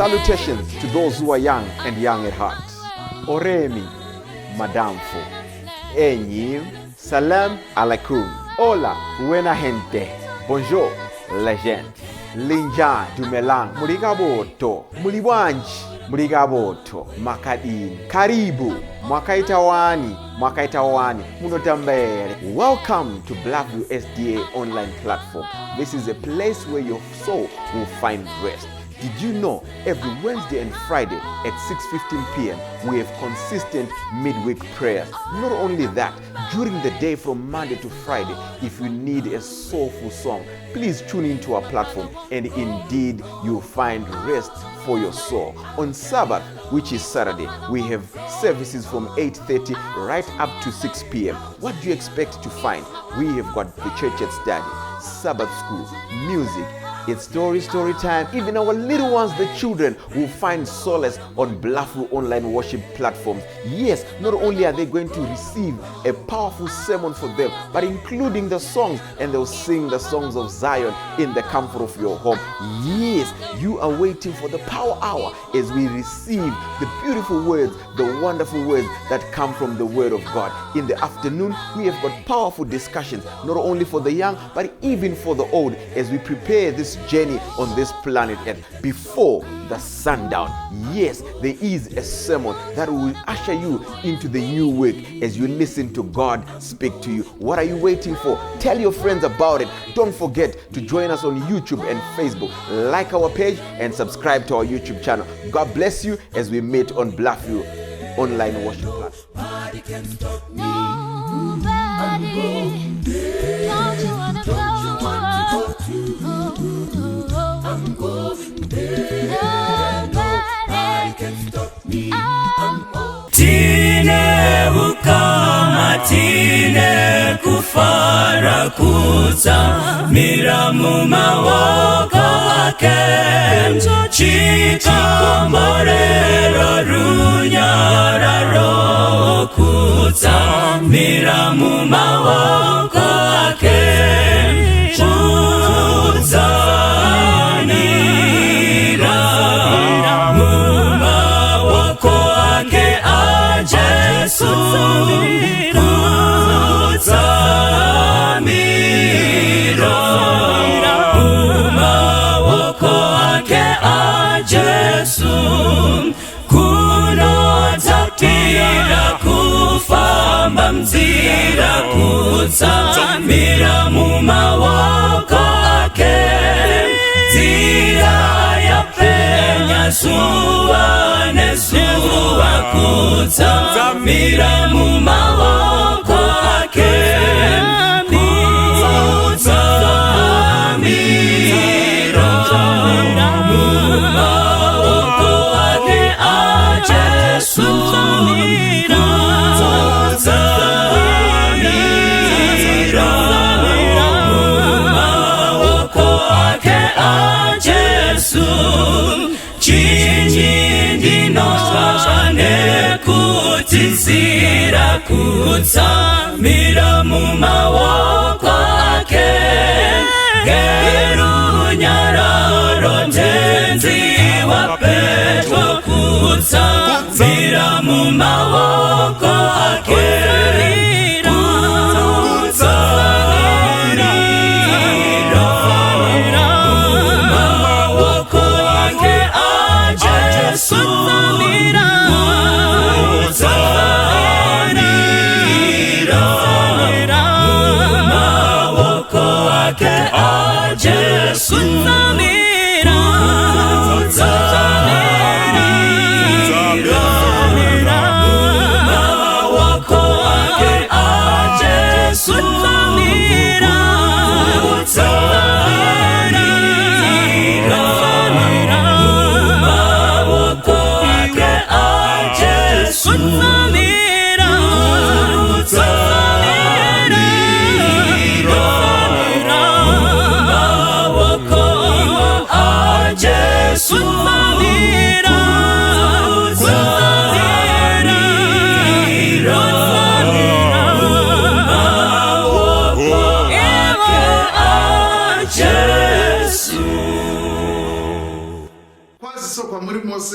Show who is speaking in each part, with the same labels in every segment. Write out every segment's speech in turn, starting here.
Speaker 1: Salutations to those who are young and young at heart. Oremi, Madamfo, Enyi, Salam alaikum, Hola, buena gente, Bonjour, legend, Linja, Dumelang, Murigaboto, Muliwanji, Murigaboto, Makadini, Karibu, Mwakaita wani, Mwakaita wani, Munotamba here. Welcome to Bluffview SDA online platform. This is a place where your soul will find rest. Did you know every Wednesday and Friday at 6:15 p.m. we have consistent midweek prayers? Not only that, during the day from Monday to Friday, if you need a soulful song, please tune into our platform and indeed you'll find rest for your soul. On Sabbath, which is Saturday, we have services from 8:30 right up to 6 p.m. What do you expect to find? We have got the church at study, Sabbath school, music. It's story time. Even our little ones, the children, will find solace on Bluffview online worship platforms. Yes, not only are they going to receive a powerful sermon for them, but including the songs, and they'll sing the songs of Zion in the comfort of your home. Yes, you are waiting for the power hour as we receive the beautiful words, the wonderful words that come from the Word of God. In the afternoon, we have got powerful discussions, not only for the young, but even for the old, as we prepare this journey on this planet Earth before the sundown. Yes, there is a sermon that will usher you into the new week as you listen to God speak to you. What are you waiting for? Tell your friends about it. Don't forget to join us on YouTube and Facebook. Like our page and subscribe to our YouTube channel. God bless you as we meet on Bluffview online worship platform.
Speaker 2: Nobody. Don't you wanna go?
Speaker 3: I'm going there. Nobody can stop me. I'm
Speaker 4: Tine ukama, tine kufara kutsamira mumaoko ake. Chikomborero, runyararo, kutsamira mumaoko ake. Kutsamira mumaoko ake aJesu. Kutsamira mumaoko ake aJesu. Kunotapira kufamba munzira, kutsamira mumaoko ake. Nzira yapenya zuva nezuva, kutsamira mumaoko ake. Kutsamira mumaoko ake aJesu. Kutsamira mumaoko ake aJesu. Chinyi ndinotya nekutizira, kutsamira mumaoko ake. Ngerunyararo Tenzi wapedyo, kutsamira mumaoko ake. Kutsamira mumaoko ake aJesu. Kutsamira mumaoko ake aJesu. Kutsamira mumaoko ake aJesu. Kutsamira mumaoko ake aJesu. Kutsamira mumaoko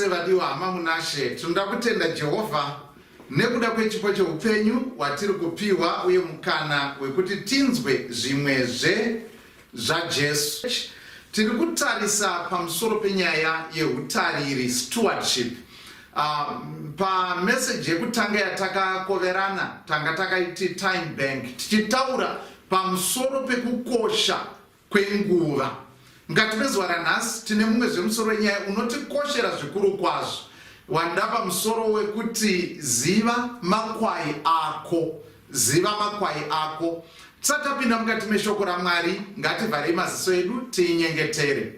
Speaker 5: mose vadiwa hama munashe. Tinoda kutenda Jehovha nekuda kwechipo cheupenyu hwatiri kupiwa uye mukana wekuti tinzwe zvimwezve zvaJesu. Tiri kutarisa pamusoro penyaya yeutariri, stewardship. Pameseji yekutanga yatakakoverana tanga takaiti time bank, tichitaura pamusoro pekukosha kwenguva. Mukati mezuva ranhasi tine mumwe zvemusoro wenyaya unotikoshera zvikuru kwazvo, wandapa musoro wekuti ziva makwai ako. Ziva makwai ako. Tisati tapinda mukati meshoko raMwari, ngativharei maziso edu tinyengetere.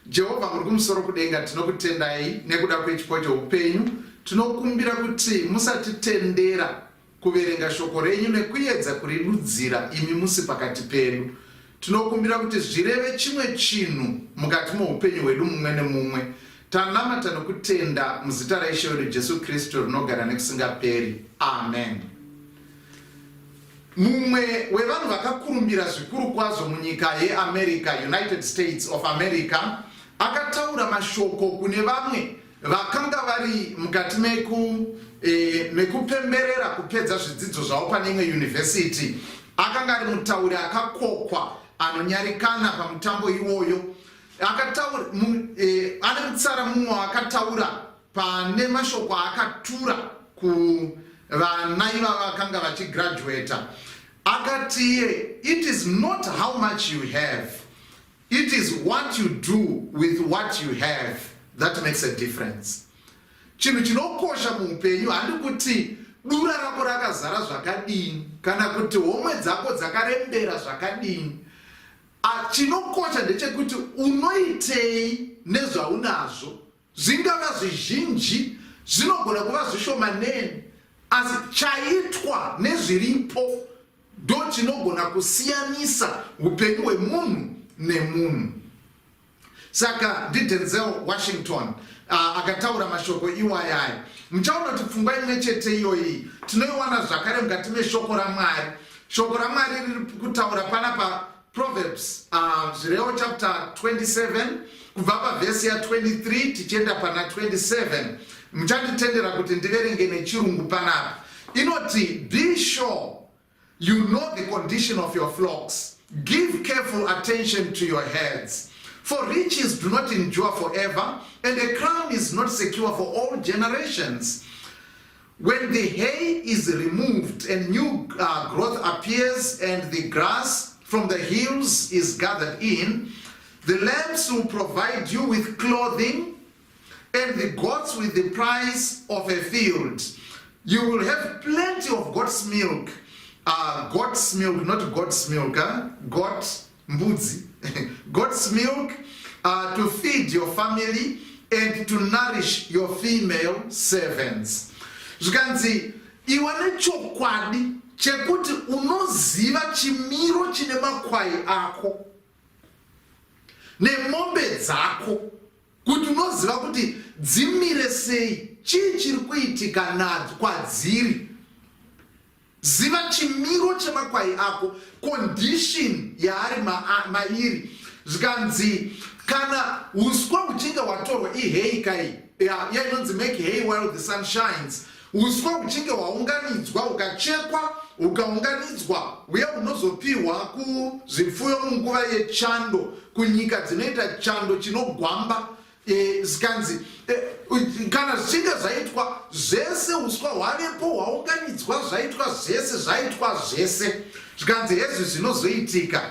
Speaker 5: Jehovha muri kumusoro kudenga, tinokutendai nekuda kwechipo cheupenyu. Tinokumbira kuti musatitendera kuverenga shoko renyu nekuedza kuridudzira imi musi pakati pedu. Tinokumbira kuti zvireve chimwe chinhu mukati moupenyu hwedu mumwe nemumwe. Tanamata nokutenda muzita raIshe wedu Jesu Kristu rinogara nekusingaperi. Amen. Mumwe wevanhu vakakurumbira zvikuru kwazvo munyika yeAmerica, United States of America, akataura mashoko kune vamwe vakanga vari mukati meku mekupemberera kupedza zvidzidzo zvavo pane imwe yunivhesiti. Akanga ari mutauri akakokwa anonyarikana pamutambo iwoyo. Akataura ane mutsara mumwe waakataura pane mashoko aakatura kuvana ivava vakanga vachigraduata. Akati iye, it is not how much you have, it is what you do with what you have that makes a difference. Chinhu chinokosha muupenyu handi kuti dura rako rakazara zvakadini kana kuti homwe dzako dzakarembera zvakadini. Chinokosha ndechekuti unoitei nezvaunazvo. Zvingava zvizhinji, zvinogona kuva zvishomanene, asi chaitwa nezviripo ndochinogona kusiyanisa upenyu hwemunhu nemunhu. Saka ndiDenzel Washington akataura mashoko iwayaya. Muchaona kuti pfungwa imwe chete iyoyi tinoiwana zvakare mukati meshoko raMwari. Shoko raMwari riri kutaura panapa Proverbs, Zvirevo chapter 27 kubva pavhesi ya 23 tichienda pana 27. Muchanditendera kuti ndiverenge nechirungu panapa. Inoti, be sure you know the condition of your flocks. Give careful attention to your herds. For riches do not endure forever, and a crown is not secure for all generations. When the hay is removed and new growth appears and the grass from the hills is gathered in, the lambs will provide you with clothing and the goats with the price of a field. You will have plenty of goat's milk. Goat's milk, not goat's milk, huh? Goat, mbudzi. Goat's milk to feed your family and to nourish your female servants. Zvikanzi, iwe nechokwadi chekuti unoziva chimiro chine makwai ako nemombe dzako, kuti unoziva kuti dzimire sei, chii chiri kuitika nadzo kwadziri. Ziva chimiro chemakwai ako, condition yaari mairi. Zvikanzi kana uswa huchinge hwatorwa, ihei kai ya inonzi make hay while the sun shines. Uswa huchinge hwaunganidzwa, hukachekwa, hukaunganidzwa, huya hunozopiwa kuzvipfuyo munguva yechando, kunyika dzinoita chando chinogwamba. Zvikanzi kana zvichinge zvaitwa zvese, uswa hwavepo, hwaunganidzwa, zvaitwa zvese, zvaitwa zvese, zvikanzi hezvi zvinozoitika.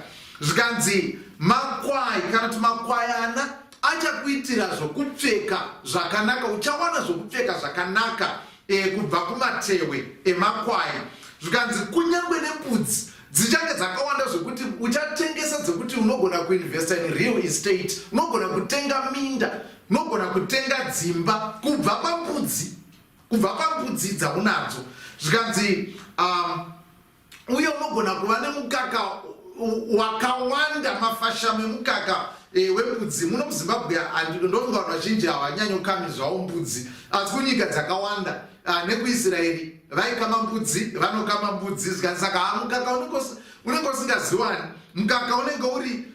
Speaker 5: Zvikanzi makwai kana kuti makwayana achakuitira zvokupfeka zvakanaka, uchawana zvokupfeka zvakanaka kubva kumatehwe emakwai. Zvikanzi kunyange nembudzi dzichange dzakawanda zvekuti uchatengesa, dzekuti unogona kuinvesta in real estate, unogona kutenga minda, unogona kutenga dzimba kubva pambudzi, kubva pambudzi dzaunadzo. Zvikanzi uye unogona kuva nemukaka wakawanda, mafashamo emukaka wembudzi. Muno muZimbabwe ndofunga vanhu vazhinji havanyanyi kukami zvavo mbudzi, asi kunyika dzakawanda nekuIsraeri vaikama mbudzi, vanokama mbudzi. Zvikanzi saka mukaka Unenge usingaziwani. Mukaka unenge uri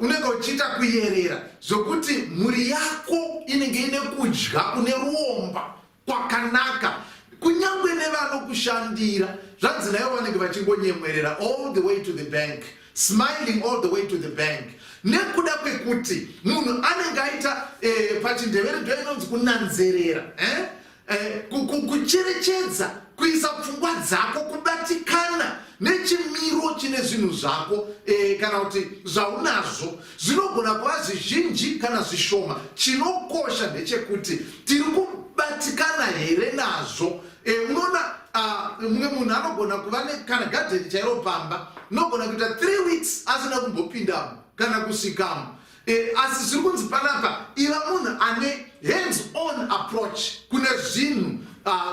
Speaker 5: unenge uchiita kuyerera zvokuti mhuri yako inenge ine kudya kune ruomba kwakanaka kunyange nevanokushandira. Zvanzi naivo vanenge vachingonyemwerera all the way to the bank, smiling all the way to the bank, nekuda kwekuti munhu anenge aita pachindevere ndo inonzi kunanzerera, eh? Kucherechedza, kuisa pfungwa dzako, kubatikana nechimiro chine zvinhu zvako kana kuti zvaunazvo. Zvinogona kuva zvizhinji kana zvishoma. Chinokosha ndechekuti tiri kubatikana here nazvo. Unoona mumwe munhu anogona kuva kana gadheni chairo pamba, unogona kuita 3 weeks asina kumbopindamo kana kusvikamo. Asi zviri kunzi panapa, iva munhu ane hands on approach kune zvinhu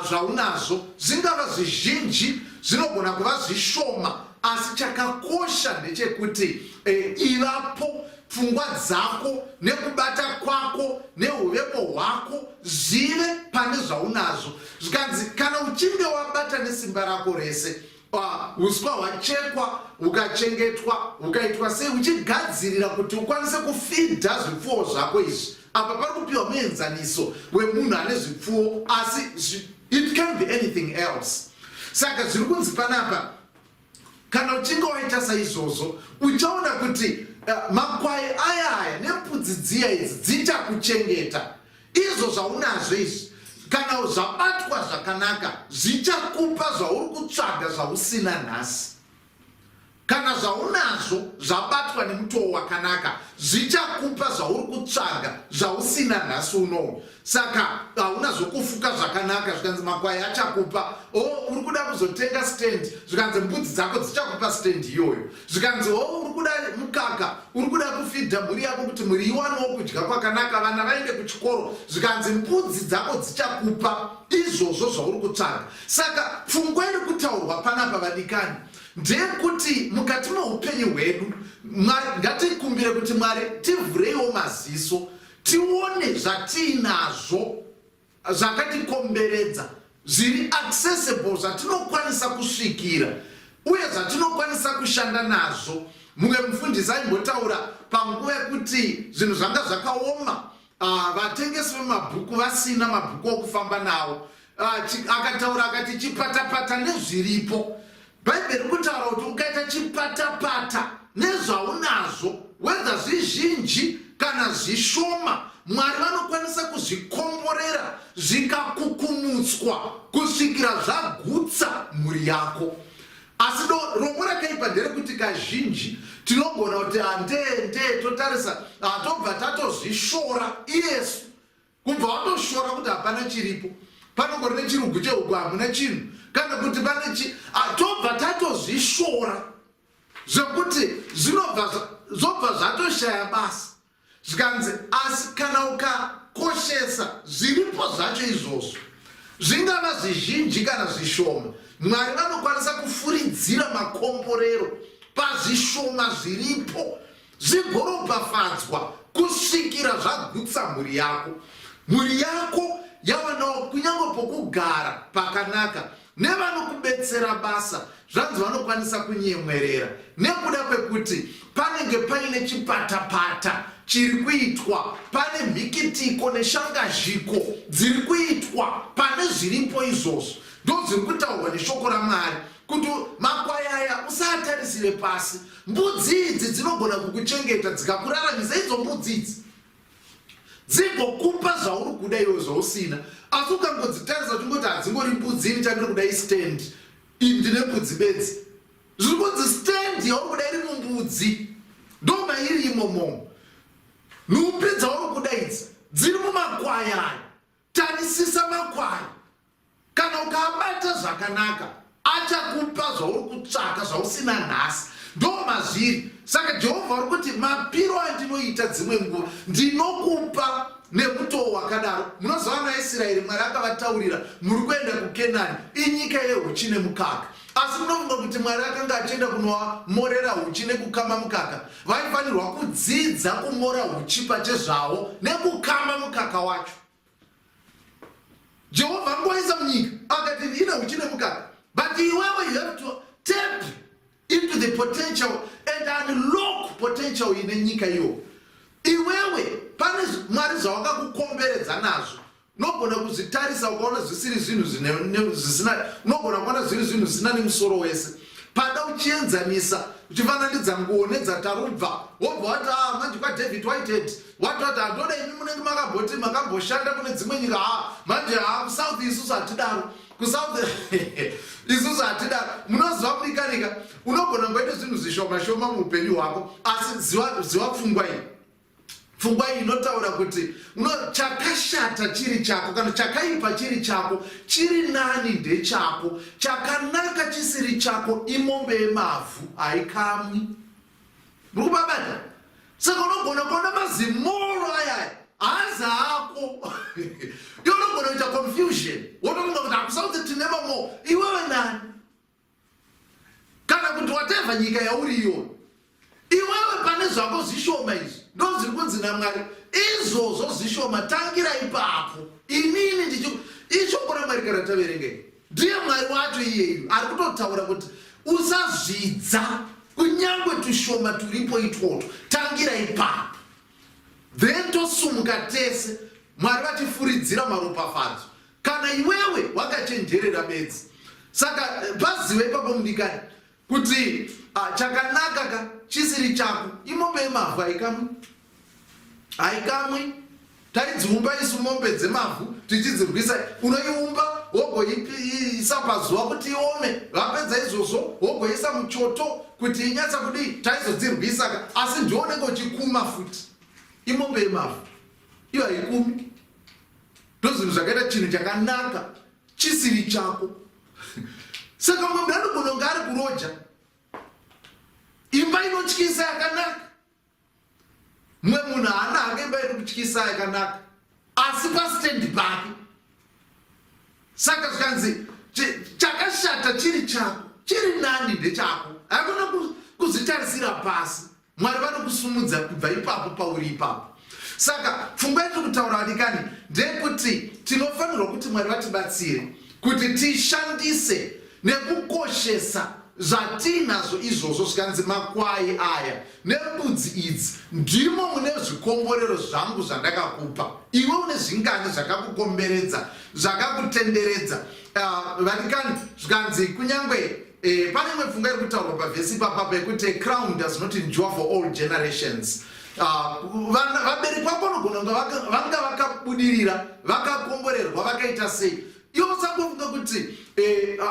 Speaker 5: zvaunazvo. Zvingava zvizhinji, zvinogona kuva zvishoma, asi chakakosha ndechekuti ivapo, pfungwa dzako nekubata kwako neuvepo hwako zvive pane zvaunazvo. Zvikanzi kana uchinge wabata nesimba rako rese, uswa hwachekwa, hukachengetwa, hukaitwa sei, uchigadzirira kuti ukwanise kufidha zvipfuwo zvako izvi. Apa pari kupiwa muenzaniso wemunhu ane zvipfuwo, asi it can be anything else. Saka zviri kunzi panapa, kana uchinge waita saizvozvo, uchaona kuti makwai aya aya nembudzi dziya idzi dzichakuchengeta. Izvo zvaunazvo izvi, kana zvabatwa zvakanaka, zvichakupa zvauri kutsvaga zvausina nhasi. Kana zvaunazvo zvabatwa nemutoo wakanaka, zvichakupa zvauri kutsvaga zvausina nhasi unowu. Saka hauna zvokufuka zvakanaka, zvikanzi makwai achakupa. O, uri kuda kuzotenga stand, zvikanzi mbudzi dzako dzichakupa stand iyoyo. Zvikanzi, o, uri kuda mukaka, uri kuda kufidha mhuri yako kuti mhuri iwanewo kudya kwakanaka, vana vaende kuchikoro, zvikanzi mbudzi dzako dzichakupa izvozvo zvauri kutsvaga. Saka pfungwa iri kutaurwa panapa, vadikani, ndeyekuti mukati meupenyu hwedu ngatikumbire kuti Mwari tivhureiwo maziso tione zvatiinazvo zvakatikomberedza, zviri accessible, zvatinokwanisa kusvikira uye zvatinokwanisa kushanda nazvo. Mumwe mufundisi aimbotaura panguva yekuti zvinhu zvanga zvakaoma, vatengesi vemabhuku vasina mabhuku okufamba nawo. Akataura akati, "Chipatapata nezviripo." Bhaibheri kutaura kuti ukaita chipatapata nezvaunazvo, whether zvizhinji kana zvishoma, Mwari vanokwanisa kuzvikomborera zvikakukumutswa kusvikira zvagutsa mhuri yako. Asi do rombo rakaipa nderekuti kazhinji tinogona kuti handee ndee, totarisa, tobva tatozvishora iyesu, kubva watoshora kuti hapana chiripo, panongori nechirugu chehuku, hamuna chinhu, kana kuti pane chi tobva tatozvishora zvekuti zvinobva zvobva zvatoshaya basa. Zvikanzi asi kana ukakoshesa zviripo zvacho izvozvo, zvingava zvizhinji kana zvishoma, Mwari vanokwanisa kufuridzira makomborero pazvishoma zviripo, zvigoropafadzwa kusvikira zvagutsa mhuri yako, mhuri yako yawanawo kunyange pokugara pakanaka, nevanokubetsera basa zvanzi vanokwanisa kunyemwerera nekuda kwekuti panenge paine chipatapata chiri kuitwa, pane mhikitiko neshangazhiko dziri kuitwa pane zviripo izvozvo. Ndo zviri kutaurwa neshoko raMwari kuti makwai aya usaatarisire pasi. Mbudzi idzi dzinogona kukuchengeta, dzikakuraramisa. Idzo mbudzi idzi dzigokupa zvauri kuda iwe zvausina. Asi ukangodzitarisa uchingoti, "Hadzingori mbudzi, ini chandiri kuda istand, ini ndine mbudzi bedzi," zviri kunzi stand yauri kuda iri mumbudzi, ndo mairi imomomo. Nhumbi dzauri kuda idzi dziri mumakwai ayo. Tarisisa makwai. Kana ukaabata zvakanaka, achakupa zvauri kutsvaka zvausina nhasi. Ndo mazviri. Saka Jehovha uri kuti, "Mapiro andinoita dzimwe nguva, ndinokupa nemutoo wakadaro." Munoziva, vana Israeri, Mwari akavataurira, "Muri kuenda kuKenani, inyika yehuchi nemukaka." Asi munofunga kuti Mwari akanga achienda kunovamorera huchi nekukama mukaka? Vaifanirwa kudzidza kumora huchi pachezvavo nekukama mukaka wacho. Jehovha angoisa munyika akati ine huchi nemukaka, but iwewe you have to tap into potential ine nyika iyo. Iwewe pane Mwari zvawakakukomberedza nazvo. Unogona kuzvitarisa ukaona zvisiri zvinhu zvisina, unogona kuona zviri zvinhu zvisina nemusoro wese. Pada uchienzanisa uchifananidza nguo nedzatarubva, wobva wati ah, manje kwaDavid Whitehead wati wati handoda imi munenge makamboti makamboshanda kune dzimwe nyika, ha manje ha kuSouth isusu hatidaro, kuSouth isusu hatidaro. Munoziva mudikanika, unogona kungoita zvinhu zvishoma shoma muupenyu hwako, asi ziva, ziva pfungwa iyi. Pfungwa iyi inotaura kuti uno chakashata chiri chako kana chakaipa chiri chako, chiri nani ndechako, chakanaka chisiri chako imombe yemavhu, haikamwi. Muri kubabata? Saka unogona kuona mazimoro ayaya haazi ako. Iwe unogona kuita confusion, wotofunga kuti hakusauti tine mamo, iwewe nani? Kana kuti whatever nyika yauri iyoyo, iwewe pane zvako zvishoma izvi ndo zviri kunzi naMwari izvozvo zvishoma, tangira ipapo. Inini ndichi ishoko raMwari kana taverenga iri, ndiye Mwari wacho iyeyu ari kutotaura kuti usazvidza kunyange tushoma turipo itwotwo, tangira ipapo, then tosumuka tese Mwari vachifuridzira maropafadzo kana iwewe wakachenjerera bedzi. Saka pazive ipapo mudikani kuti chakanaka ka chisiri chako imombe yemavhu, haikamwi, haikamwi. Taidziumba isu mombe dzemavhu tichidzirwisa. Unoiumba wogoiisa pazuva kuti iome, vapedza izvozvo wogoisa muchoto kuti inyatsa kudii. Taizodzirwisa ka, asi ndiwo unenge uchikuma futi. Imombe yemavhu iyo haikumi. Ndozvinhu zvakaita chinhu chakanaka chisiri chako. Saka mumwe munhu anogona kunge ari kuroja imba inotyisa yakanaka, mumwe munhu haana hake imba iri kutyisa yakanaka, asi pasitendi pake. Saka zvikanzi chakashata chiri chako, chiri nani ndechako, haikona kuzvitarisira pasi. Mwari vanokusumudza kubva ipapo pauri ipapo. Saka pfungwa yatiri kutaura vadikani ndeyekuti tinofanirwa kuti Mwari vatibatsire kuti tishandise nekukoshesa zvatiinazvo izvozvo. Zvikanzi makwai aya nembudzi idzi ndimo mune zvikomborero zvangu zvandakakupa iwe. Une zvingani zvakakukomberedza, zvakakutenderedza? Vadikani, zvikanzi kunyange pane imwe pfungwa iri kutaurwa pavhesi ipapapa yekuti a crown does not endure for all generations. Vabereki vako vanogona kunge vanga vakabudirira, vakakomborerwa, vakaita sei. Iwe usangofunga kuti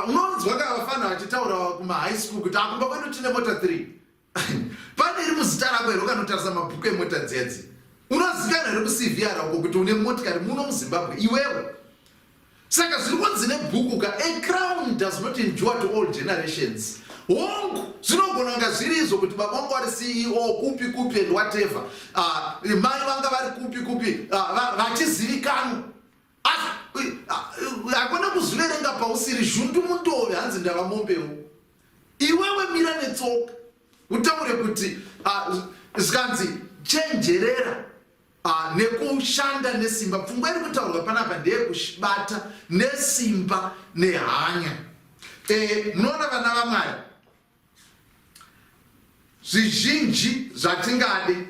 Speaker 5: unonzwa ka vafana vachitaura kumahigh school kuti akumba kwedu tine mota 3. Pane iri muzita rako here? Ukanotarisa mabhuku emota dzedzi, unozikanwa here kuCVR uko kuti une motikari muno muZimbabwe iwewe? Saka zviri kunzi nebhuku ka, a crown does not endure to all generations. Hongu, zvinogona kunga zviri izvo kuti baba vangu vari CEO kupi kupi and whatever, mai vanga vari kupi kupi, vachizivikanwa, asi hakuna kuzviverenga pausiri zhundu mundove hanzi ndava mombewo. Iwewe mira netsoka utaure kuti zvikanzi chenjerera nekushanda nesimba. Pfungwa iri kutaurwa panapa ndeyekubata nesimba nehanya. Munoona vana vaMwari, zvizhinji zvatingade,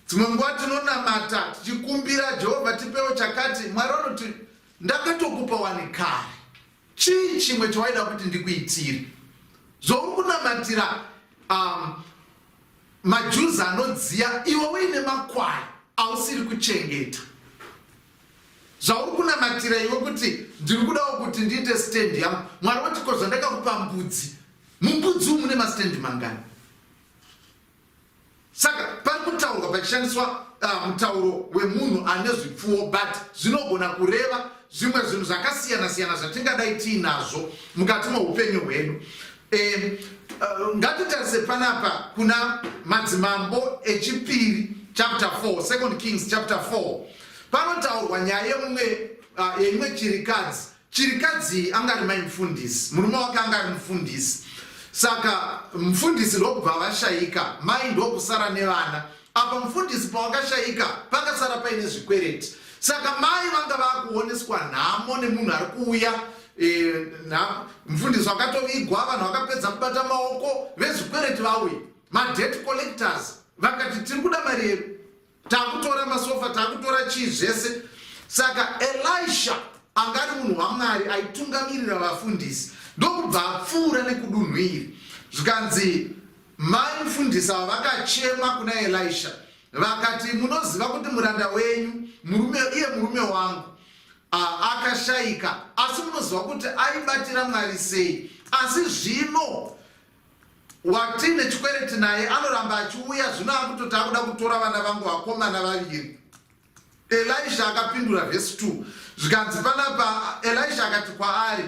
Speaker 5: dzimwe nguva tinonamata tichikumbira Jehovha tipewo chakati. Mwari vanoti ndakatokupa wani kare, chii chimwe chawaida kuti ndikuitire? Zvauri kunamatira majuzi anodziya, iwe uine makwai ausiri kuchengeta. Zvauri kunamatira iwe kuti ndiri kudawo kuti ndiite stand yangu, Mwari woti ko zvandakakupa mbudzi, mumbudzi umu mune mastendi mangani? Saka pari kutaurwa pachishandiswa mutauro wemunhu ane zvipfuwo, but zvinogona kureva zvimwe zvinhu zvakasiyana-siyana zvatingadai tiinazvo mukati meupenyu hwedu. Ngatitarise panapa kuna Madzimambo Echipiri chapter 4, Second Kings chapter 4. Panotaurwa nyaya yemumwe yeimwe chirikadzi. Chirikadzi iyi anga ari mai mufundisi, murume wake anga ari mufundisi. Saka mufundisi ndokubva vashayika, mai ndokusara nevana. Apa mufundisi pawakashayika pakasara paine zvikwereti. Saka mai vanga vakuoneswa nhamo nemunhu ari kuuya. Mufundisi wakatovigwa, vanhu vakapedza kubata maoko, vezvikwereti vauya. Madebt collectors vakati tiri kuda mari yedu, takutora masofa, takutora chii zvese. Saka Elisha anga ari munhu waMwari aitungamirira vafundisi, ndokubva apfuura nekudunhu iri. Zvikanzi mai mufundisi ava vakachema kuna Elisha vakati, munoziva kuti muranda wenyu murume, iye murume wangu akashayika, asi munoziva kuti aibatira Mwari sei. Asi zvino watine chikwereti naye anoramba achiuya, zvino akutoti akuda kutora vana vangu vakomana vaviri. Elisha akapindura, vhesi 2, zvikanzi panapa Elisha akati kwaari,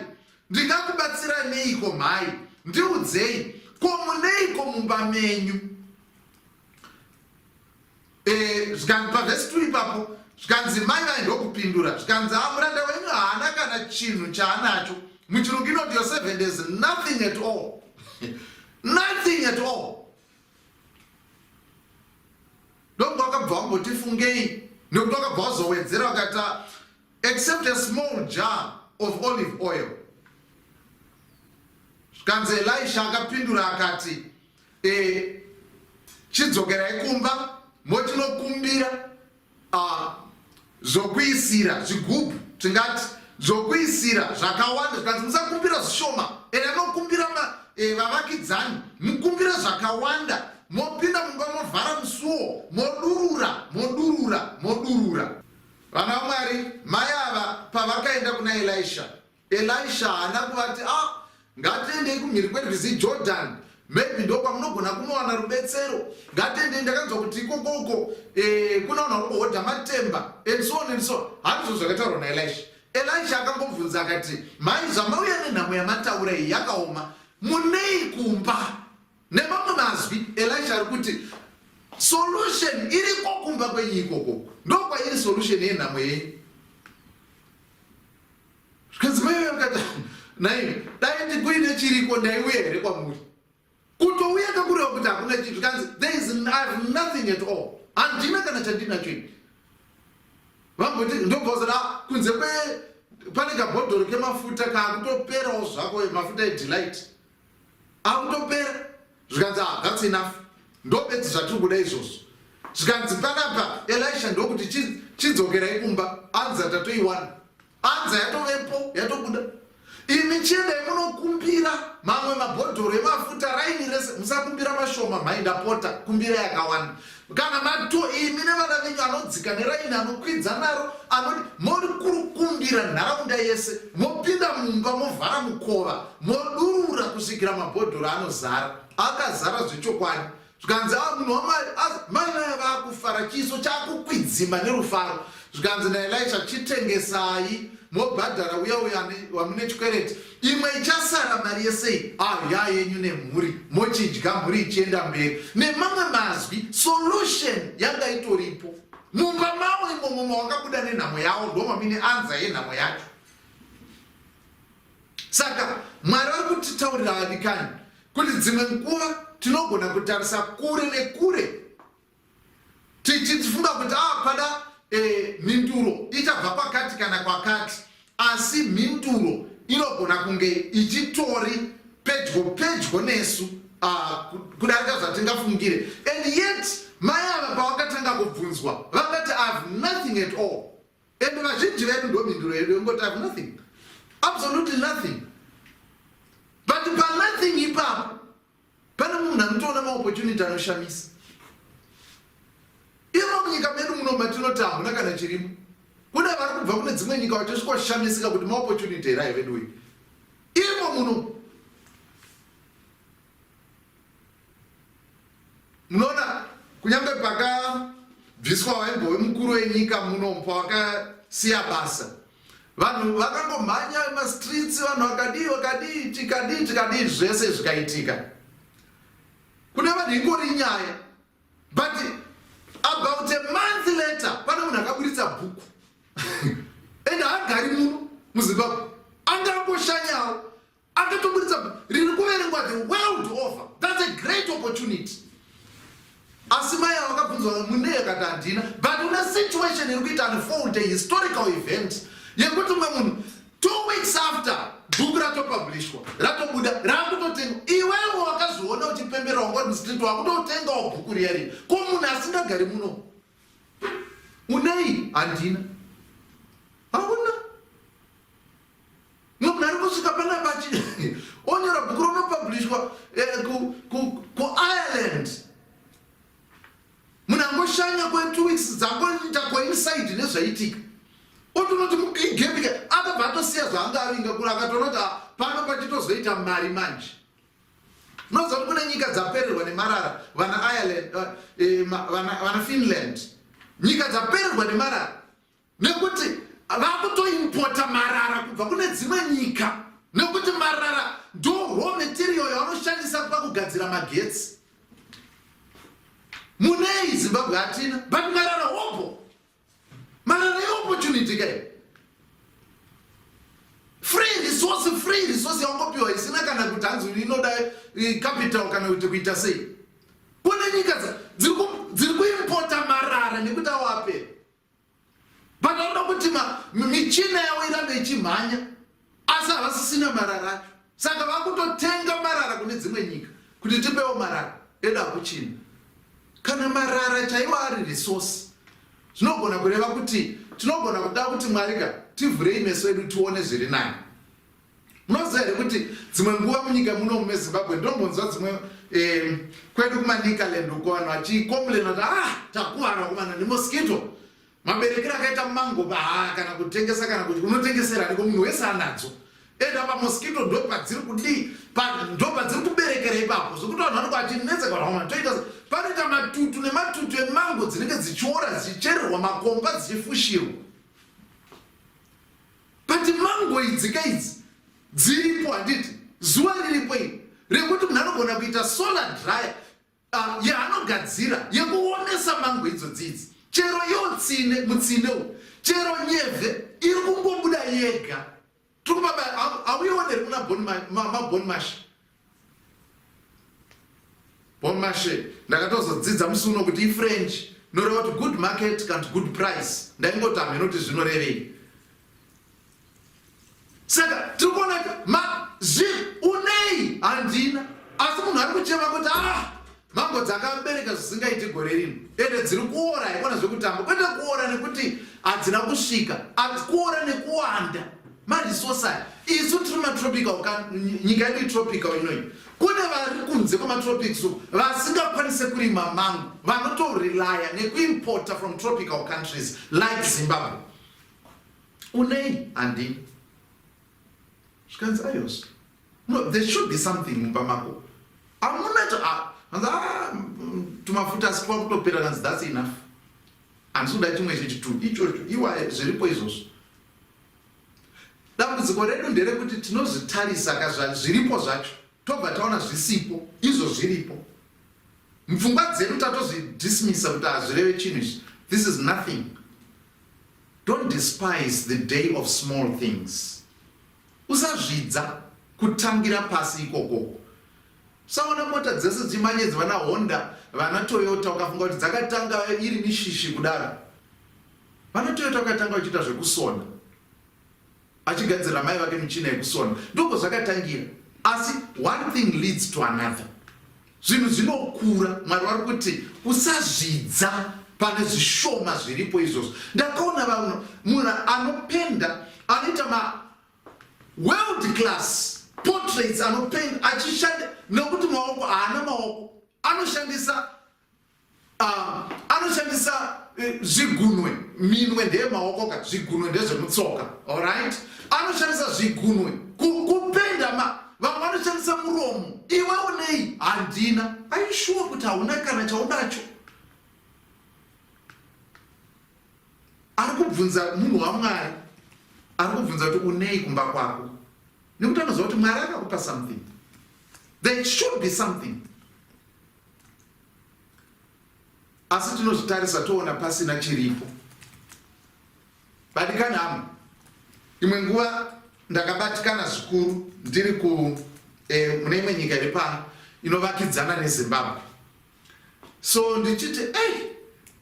Speaker 5: ndingakubatsira neiko mhai? Ndiudzei, ko muneiko mumba menyu? Zvikanzi pavhesi 2 ipapo, zvikanzi mai vai ndokupindura, zvikanzi a muranda wenyu haana kana chinhu chaanacho. Muchirungu inoti, your servant is nothing at all, nothing at all. Ndobva wakabva wamboti fungei, nekuti wakabva wazowedzera wakati, except a small jar of olive oil. Zvikanzi Elisha akapindura akati, chidzokerai kumba mochinokumbira zvokuisira zvigubhu, tingati zvokuisira zvakawanda. Zvikanzi musakumbira zvishoma, ende munokumbira vavakidzani, mukumbire zvakawanda, mopinda mumba, movhara musuwo, modurura, modurura, modurura. Vana vaMwari, mai ava pavakaenda kuna Elisha, Elisha haana kuvati, ah, ngatiendei kumhiri kwerwizi Jordan, maybe ndo kwamunogona kunowana rubetsero, ngatiendei, ndakanzwa kuti ikoko uko kuna vanhu vari kuhodha matemba and so on and so on. Handizvo zvakataurwa naElisha. Elisha akangobvunza akati, mhai, zvamauya nenhamo yamataura iyi yakaoma, munei kumba? Nemamwe mazwi, Elisha ari kuti solution iriko kumba kwenyu ikoko, ndokwairi solution yenhamo yenyu. Zvikanzi mai vakati, nai dai ndikuine chiriko ndaiuya here kwamuri? Kutouya kakureva kuti hakuna chinhu. Zvikanzi there is, I have nothing at all, handina kana chandinacho ini. Vamboti ndobva wazoti, ah, kunze kwe pane kabhodhoro kemafuta kaakutoperawo zvako, mafuta edelight akutopera. Zvikanzi, ah, that's enough, ndobedzi zvatiri kuda izvozvo. Zvikanzi panapa Elisha ndokuti, chidzokerai kumba, anza tatoiwana, anza yatovepo, yatobuda. Imi chiendai munokumbira mamwe mabhodhoro emafuta raini rese, musakumbira mashoma mhai, ndapota, kumbirai akawanda. Kana mato imi nevana venyu anodzika neraini, anokwidza naro, anoti muri kukumbira nharaunda yese, mopinda mumba, movhara mukova, modurura kusvikira mabhodhoro anozara. Akazara zvechokwadi. Zvikanzi, ah, munhu waMwari, mai vaya vaakufara, chiso chaakukwidzima nerufaro. Zvikanzi naElisha, chitengesai mobhadhara uya uya wamune chikwereti, imwe ichasara mari yesei, ah, ya yenyu nemhuri, mochidya mhuri ichienda mberi. Nemamwe mazwi, solution yanga itoripo mumba mavo imomo mawakabuda nenhamo yavo, ndomamine anza yenhamo yacho. Saka Mwari vari kutitaurira vadikani kuti dzimwe nguva tinogona kutarisa kure nekure tichifunga kuti ah, pada mhinduro ichabva kwakati kana kwakati, asi mhinduro inogona kunge ichitori pedyo pedyo nesu kudarika zvatingafungire. And yet mai ava pavakatanga kubvunzwa vakati, I have nothing at all. And vazhinji vedu ndo mhinduro yedu yongoti, I have nothing, absolutely nothing. But panothing ipapo pane munhu anotoona maopportunity anoshamisa. Imo munyika medu muno matinoti hamuna kana chirimo, kune vari kubva kune dzimwe nyika vachisvikoshamisika kuti maopportunity here aivedu uyu imo muno. Munoona, kunyange pakabviswa vaimbove mukuru wenyika muno, pavakasiya basa, vanhu vakangomhanya mastreets, vanhu vakadii vakadii, tikadii tikadii, zvese zvikaitika. Kune vanhu ingori nyaya, but about a month later pane munhu akaburitsa bhuku, and haagari muno muZimbabwe, angangoshanyawo, akatoburitsa riri kuverengwa the world over. That's a great opportunity. Asi mai ava vakabvunzwa munei, akati handina. But une situation iri kuita unfold, a historical event yekuti umwe munhu 2 weeks after bhuku ratopublishwa, ratobuda, raakutotengwa, iwewo wakazviona uchipembera. kutenderera wanga uri mustreet wakutotengawo bhuku riya riya. Ko munhu asingagari muno unei? Handina, hauna. Mumwe munhu ari kusvika panapa achi onyora bhuku ronopublishwa eh, kuIreland. Munhu angoshanya kwe two weeks dzangoita coincide nezvaitika otonoti igembike akabva atosiya zvaanga avinga kuri akatoona kuti ah, pano pachitozoita mari manje. Unoziva kuti kune nyika dzapererwa nemarara vana Ireland, eh, eh, vana Finland, nyika dzapererwa nemarara nekuti vakutoimpota marara kubva kune dzimwe nyika nekuti marara ndo raw material yavanoshandisa pakugadzira magetsi. Munei Zimbabwe hatina, but marara hobho, marara yeopportunity kai free resource, free resource yaungopiwa isina kana kuti hanzi inoda eh, capital kana kuti kuita sei. Kune nyika dziri kuimpota marara nekuti awo apera. But vanoda kuti michina yavo irambe ichimhanya asi havasisina marara acho, saka vakutotenga marara kune dzimwe nyika kuti tipewo marara edu akuchina. Kana marara chaiwo ari resource, zvinogona kureva kuti tinogona kuda kuti Mwari ka tivhurei meso edu tione zviri nani. Munoziva here kuti dzimwe nguva munyika muno meZimbabwe ndinombonzwa dzimwe eh, kwedu kuManicaland uko vanhu vachikomplaina kuti ah takuvara kumana nemosquito maberekero akaita mango ah, kana kutengesa kana kuti unotengesera niko munhu wese anadzo enda pamosquito ndo padziri kudii ndo padziri kuberekera ipapo zvekuti vanhu vanenge vachinetseka vanhu toita panoita matutu nematutu emango dzinenge dzichiora dzichichererwa makomba dzichifushirwa. But mango idzi ka idzi dziripo handiti zuva riripo iri rekuti munhu anogona kuita solar dryer uh, yaanogadzira yekuomesa mango idzodzi idzi chero iyo tsine mutsine u chero nyevhe iri kungobuda yega tiri kubaba hauioneri kuna mabon mash bon marche. Ndakatozodzidza musi uno kuti ifrench inoreva kuti good market kana good price. Ndaingoti hameno kuti zvinorevei. Saka tiri kuona kuti unei handina, asi munhu ari kuchema kuti ah mango dzakabereka zvisingaiti gore rino ende dziri kuora, haikona zvekutamba. Kwete kuora nekuti hadzina kusvika, kuora nekuwanda maresource aya. Isu tiri matropical, nyika yedu itropical inoyi. Kune vari kunze kwematropics uku vasingakwanise kurima mango, vanotorelya nekuimporta from tropical countries like Zimbabwe. Unei? Handina. Zvikanzi ayos, no, there should be something mumba mako. Hamuna ah, hanzi ah, tumafuta asi kwakutopera. Kanzi that's enough, handisi kuda chimwe chechitu ichocho, iwaye zviripo izvozvo. Dambudziko redu nderekuti tinozvitarisa ka zviripo zvacho tobva taona zvisipo izvo zviripo mupfungwa dzedu, tatozvidismissa kuti hazvireve chinhu izvi, this is nothing. Don't despise the day of small things. Usazvidza kutangira pasi ikokoko. Usaona mota dzese dzichimanyedzi vana Honda vana Toyota ukafunga kuti dzakatanga iri mishishi kudaro. Vana Toyota vakatanga vachiita zvekusona, achigadzirira mai vake michina yekusona, ndoko zvakatangira. Asi one thing leads to another, zvinhu zvinokura. Mwari vari kuti usazvidza pane zvishoma zviripo izvozvo. Ndakaona vanhu, munhu anopenda, anoita ma world class portraits, anopenda achishanda nekuti maoko haana, maoko anoshandisa anoshandisa zvigunwe. Minwe ndeyemaoko ka, zvigunwe ndezvemutsoka, alright? Anoshandisa zvigunwe kupenda ma vamwe vanoshandisa muromo. Iwe unei? Handina. Aishuwa kuti hauna kana chaunacho? Ari kubvunza munhu waMwari, ari kubvunza kuti unei kumba kwako, nekuti anoziva kuti Mwari akakupa something. There should be something. Asi tinozvitarisa toona pasina chiripo. Vadikani hama, imwe nguva ndakabatikana zvikuru ndiri ku eh, mune imwe nyika iri pano inovakidzana neZimbabwe. So ndichiti ei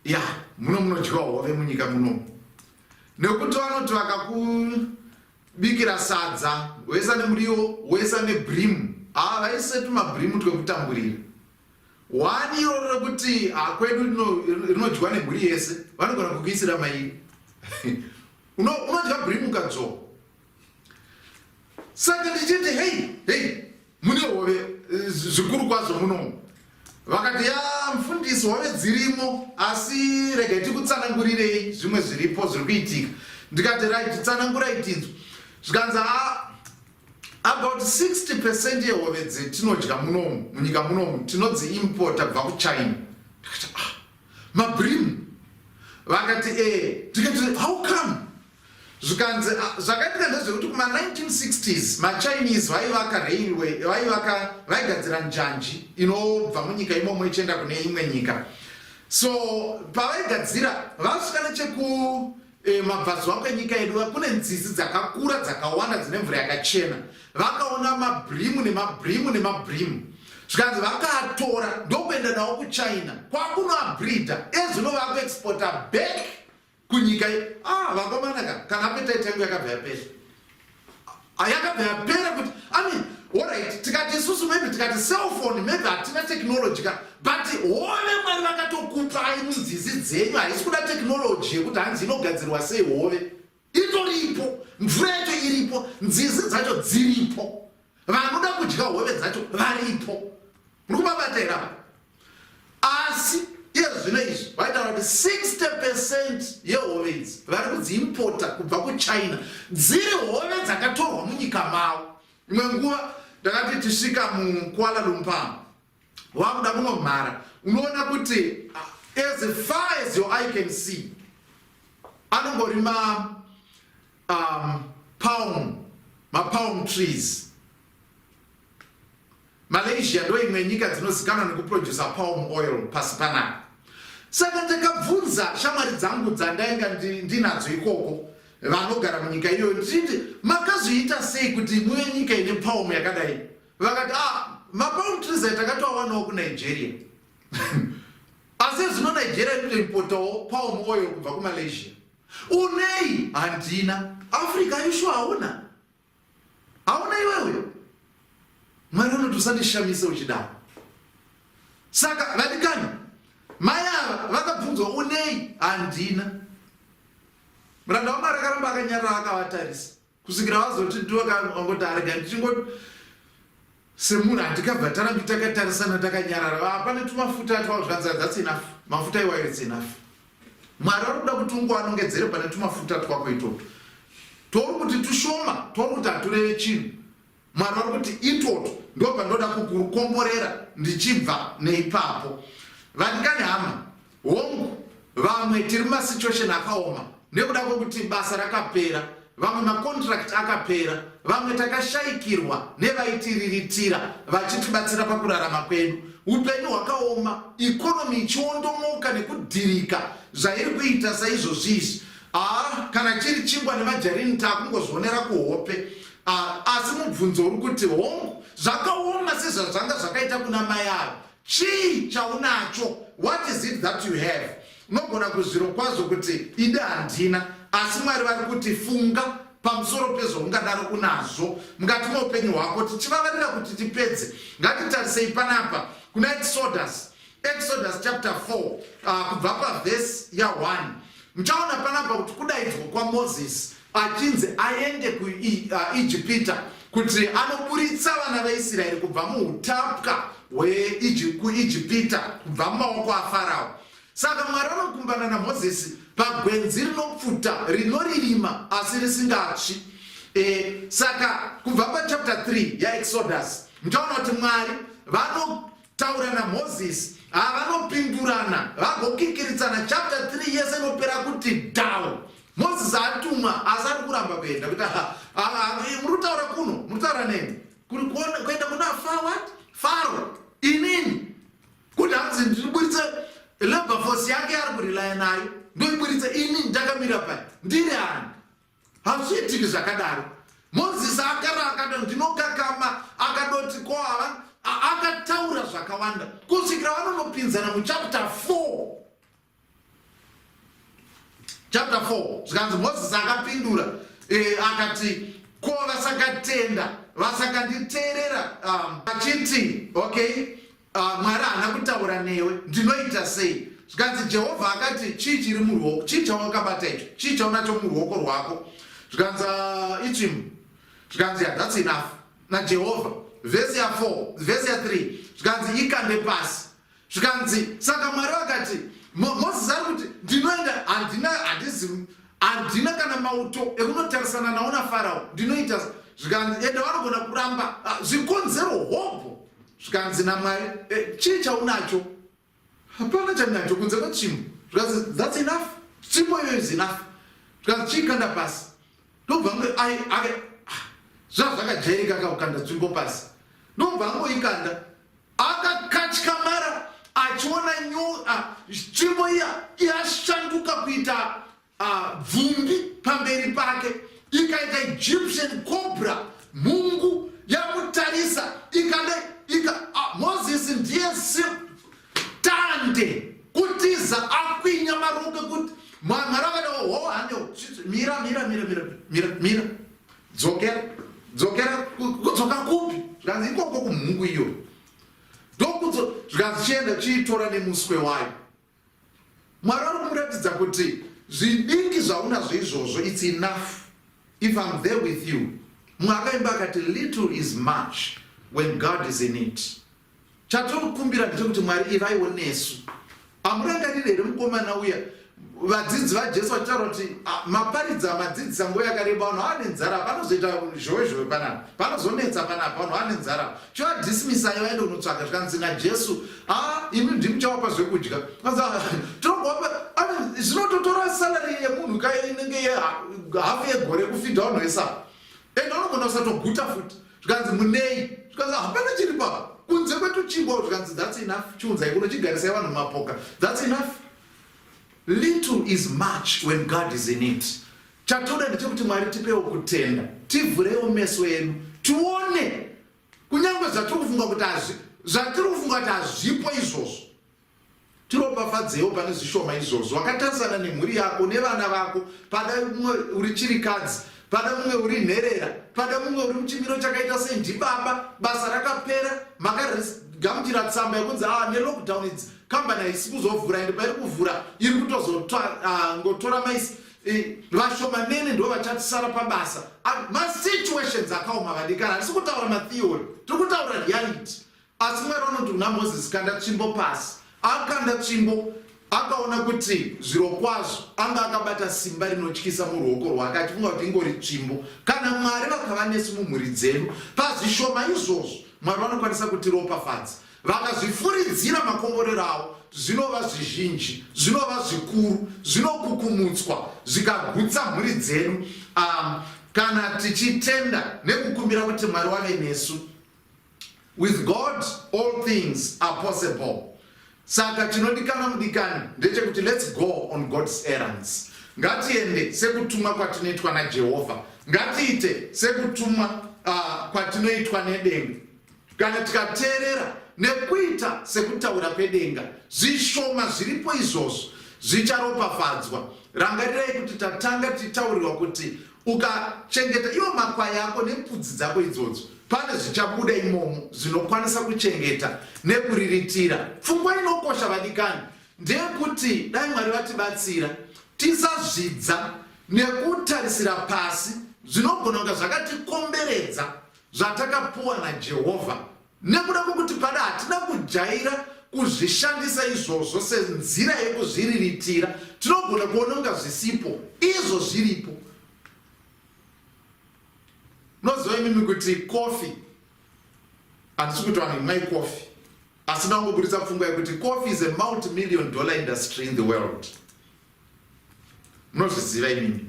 Speaker 5: ya muno munodyiwa hove munyika munomu, nekuti vanoti vakakubikira sadza woisa nemuriwo, woisa nebrim, haa vaise tumabrim twekutamburira. One iroro rekuti kwedu rinodyiwa nemhuri yese, vanogona kukuisira mairi. Unodya bream ukadzvova. Saka ndichiti hei hei mune hove eh, zvikuru kwazvo munomu. Vakati ya mfundisi hove dzirimo asi regai tikutsanangurirei zvimwe zviripo zviri kuitika. Ndikati right tsanangurai tinzwe. Zvikanzi ha about 60 percent yehove dzetinodya munomu munyika munomu tinodziimporta kubva kuchina. Ndikati ah mabrim vakati eh ndikati how come zvikanzi ah, zvakaitika ndezvekuti kuma 1960s machinese vaivaka railway vaivaka vaigadzira njanji inobva munyika imomo ichienda kune imwe nyika so pavaigadzira vasvika necheku e, mabvazuva kwenyika yedu kune nzizi dzakakura dzakawanda dzine mvura yakachena vakaona mabhirimu nemabhirimu nemabhirimu zvikanzi vakaatora ndokuenda nawo kuchina kwakunoabreeda ezvino vakuexporta back kunyika ah vakomana ka kana appetite yangu yakabva yapera ah, yakabva yapera kuti i mean alright tikati isusu maybe tikati cellphone maybe hatina technology ka but hove mwari vakatokupai munzizi dzenyu haisi kuda technology yekuti hanzi inogadzirwa sei hove itoripo mvura yacho iripo nzizi dzacho dziripo vanoda kudya hove dzacho varipo muri kubabata here apa asi iye zvino izvi vaitaura kuti 60 percent yehove idzi vari kudziimpota kubva kuchina dziri hove dzakatorwa munyika mavo imwe nguva ndakati tisvika mukuala lumpur wakuda kunomhara unoona kuti as far as your eye can see anongori ma um, palm mapalm trees Malaysia ndo imwe nyika dzinozikanwa nekuproducer palm oil pasi panapa. Saka ndakabvunza shamwari dzangu dzandainga ndinadzo ikoko vanogara munyika iyoyo ndichiti makazviita sei kuti muve nyika ine palm yakadai? Vakati ah, mapalm trees aya takatoawanawo kuNigeria. Asi zvino Nigeria inotoimpotawo palm oil kubva kuMalaysia. Unei? Handina. Africa ishu hauna. Hauna iwewe. Mwari anoti usandishamise uchidaro. Saka vadikani, mai ava vakabvunzwa unei? Handina. Muranda waMwari akaramba akanyarara akavatarisa kusvikira vazoti ndovangoti arega ndichingo semunhu handikabva tarambi takatarisana takanyarara ah, pane tumafuta twavo zvikanzi that's enough mafuta iwayo it's enough mwari vari kuda kuti ungoanongedzere pane tumafuta twako itwoto touri kuti tushoma touri kuti hatureve chinhu mwari vari kuti itwoto ndopandoda kukukomborera ndichibva neipapo vadikani hama Hongu, vamwe tiri mumasituation akaoma nekuda kwekuti basa rakapera, vamwe macontract akapera, vamwe takashaikirwa nevaitiriritira vachitibatsira pakurarama kwedu. Upenyu hwakaoma, economy ichiondomoka nekudhirika zvairi kuita saizvozvi izvi. Ah, kana chiri chingwa nemajarini takungozvionera kuhope. Ah, asi mubvunzo uri kuti hongu, zvakaoma sezvazvanga zvakaita kuna mai ava. Chii chaunacho? What is it that you have? Unogona kuzvirokwazvo kuti ide handina, asi Mwari vari kuti funga pamusoro pezvaungadaro unazvo mukati meupenyu hwako. Tichivavarira kuti tipedze, ngatitarisei panapa kuna Exodus, Exodus chapter 4 uh, kubva pavhesi ya1. Muchaona panapa kuti kudaidzwa kwaMozisi achinzi aende kuIjipita uh, kuti anoburitsa vana vaIsraeri kubva muutapwa hwekuIjipita kubva mumaoko aFarao. Saka Mwari anokumbana naMozisi pagwenzi rinopfuta rinoririma asi risingatsvi. E, saka kubva pachapter 3 yaExodus muchaona kuti Mwari vano taura naMozisi havanopindurana vagokikiritsana chapter 3 yese inopera kuti dhau Mozisi atumwa asi ari kuramba kuenda kuti muri kutaura kuno muri kutaura neni kuenda kuna fawat faro inini kuti hanzi ndiriburitse labor force yake ari kurilaya nayo ndoiburitse ini ndakamira pai ndiri ani Hazviitiki zvakadaro. Mozisi akara akati ndinokakama akadoti ko ava akataura zvakawanda kusvikira vanonopinzana muchapter 4 chapter 4 zvikanzi mozisi akapindura e, akati ko vasakatenda vasakanditeerera um, achiti okay. Mwari haana kutaura newe, ndinoita sei? Zvikanzi Jehovha akati, chii chiri muruoko, chii chawakabata icho, chii chaunacho muruoko rwako? Zvikanzi itsvimbo. Zvikanzi yeah, that's enough naJehovha. Vhesi ya 4, vhesi ya 3, zvikanzi ikande pasi. Zvikanzi saka Mwari vakati, Mozisi ari kuti ndinoenda, handina, handizi, handina kana mauto ekunotarisana nawo naFarao, ndinoita. Zvikanzi ende vanogona kuramba zvikonzero hobho. Zvikanzi naMwari, chii chaunacho? Hapana chandinacho kunze kwetsvimbo. Zvikanzi that's enough, tsvimbo iyoyo is enough. Zvikanzi chiikanda pasi. Ndobva ango ai ake zvazvakajairika akakanda tsvimbo pasi, ndobva angoikanda akakatyamara achiona tsvimbo iya yashanduka kuita bvumbi pamberi pake, ikaita Egyptian cobra, mhungu yamutarisa ikada ika Moses ndiye tande kutiza akwinya maruke kuti Mwari akada ho hande mira mira mira mira mira mira dzokera dzokera kudzoka kupi? Zvikanzi ikoko kumhungu iyo ndokudzo. Zvikanzi chienda chiitora nemuswe wayo. Mwari vari kumuratidza kuti zvidiki zvaunazvo izvozvo, it's enough if I'm there with you. Mumwe akaimba akati, "Little is much when God is in it." Chatinokumbira ndechekuti Mwari ivaiwo nesu. Hamurangariri here mukomana uya, vadzidzi vaJesu vachitaura kuti maparidza madzidzisa nguva yakareba, vanhu vava nenzara, panozoita zhowe zhowe panapa, panozonetsa panapa, vanhu vava nenzara, chivadismisai vaende kunotsvaga. Zvikanzi naJesu, a imi ndimuchavapa zvekudya. Tinogova zvinototora salary yemunhu ka inenge yehafu yegore kufidha vanhu vese ende vanogona kusatoguta futi. Zvikanzi munei? Zvikanzi hapana chiri papa kunze kwetuchingwa. Zvikanzi that's enough, chiunzai kuno, chigarisai vanhu mumapoka. That's enough. Little is much when God is in it. Chatoda ndechekuti Mwari tipewo kutenda, tivhurewo meso edu tione kunyange zvatiri kufunga kuti hazvi, zvatiri kufunga kuti hazvipo izvozvo. Tiropafadzewo pane zvishoma izvozvo. Wakatarisana nemhuri yako nevana vako, pada mumwe uri chirikadzi, pada mumwe uri nherera, pada mumwe uri muchimiro chakaita sei, ndibaba, basa rakapera, makagamuchira tsamba yekunzi nelockdown idzi kambani haisi kuzovhura, ende pairi kuvhura iri kutozotora maisi vashomanene ndo vachatisara pabasa. Masituations akaoma, vadikana. Handisi kutaura matheory, tiri kutaura reality. Asi Mwari vanoti kuna Mozisi, kanda tsvimbo pasi. Akanda tsvimbo, akaona kuti zviro kwazvo anga akabata simba rinotyisa muruoko rwake, achifunga kuti ingori tsvimbo. Kana Mwari vakava nesu mumhuri dzedu pazvishoma izvozvo, Mwari vanokwanisa kutiropafadza, vakazvifuridzira makomborero avo, zvinova zvizhinji, zvinova zvikuru, zvinokukumutswa zvikagutsa mhuri dzedu, kana tichitenda nekukumbira kuti Mwari wave nesu. With God all things are possible. Saka chinodikana, mudikani, ndechekuti let's go on God's errands. Ngatiende sekutumwa kwatinoitwa naJehovha, ngatiite sekutumwa kwatinoitwa nedenga. Kana tikateerera nekuita sekutaura kwedenga, zvishoma zviripo izvozvo zvicharopafadzwa. Rangarirai kuti tatanga tichitaurirwa kuti ukachengeta iwo makwai ako nembudzi dzako idzodzo, pane zvichabuda imomo zvinokwanisa kuchengeta nekuriritira. Pfungwa inokosha, vadikani, ndeyekuti dai Mwari vatibatsira tisazvidza nekutarisira pasi zvinogona kunge zvakatikomberedza zvatakapuwa naJehovha, nekuda kwekuti pada hatina kujaira kuzvishandisa izvozvo senzira yekuzviriritira. Tinogona kuona kunga zvisipo, izvo zviripo. Unoziva imimi kuti kofi, handisi kuti vanhu imwai kofi, asi ndangobudisa pfungwa yekuti coffee is a multi-million dollar industry in the world. Munozviziva imimi?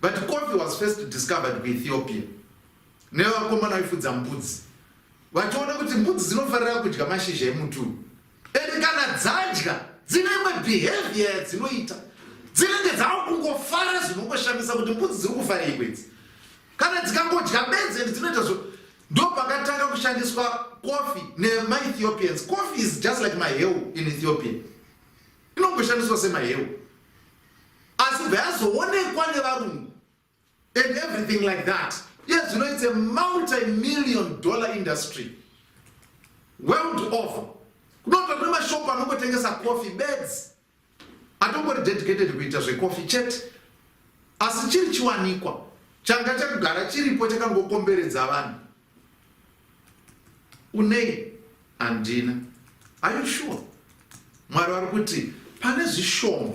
Speaker 5: But coffee was first discovered kuEthiopia nevakomana vaifudza mbudzi, vachiona kuti mbudzi dzinofarira kudya mashizha emuti uyu, and kana dzadya dzine imwe behavior yadzinoita, dzinenge dzava kungofara zvinongoshamisa kuti mbudzi dziri kufareiko idzi kana dzikangodya bedzi, and dzinoita zvo. Ndo pakatanga kushandiswa coffee nemaEthiopians. Coffee is just like maheu in Ethiopia, inongoshandiswa semaheu, asi bva yazoonekwa nevarungu and everything like that. Yes, it's a multi-million dollar industry world over. Kunototori nemashopu anongotengesa coffee bedzi, atongori dedicated kuita zvecoffee chete, asi chiri chiwanikwa changa chakugara chiripo chakangokomberedza vanhu. Unei? Handina. Are you sure? Mwari vari kuti pane zvishoma.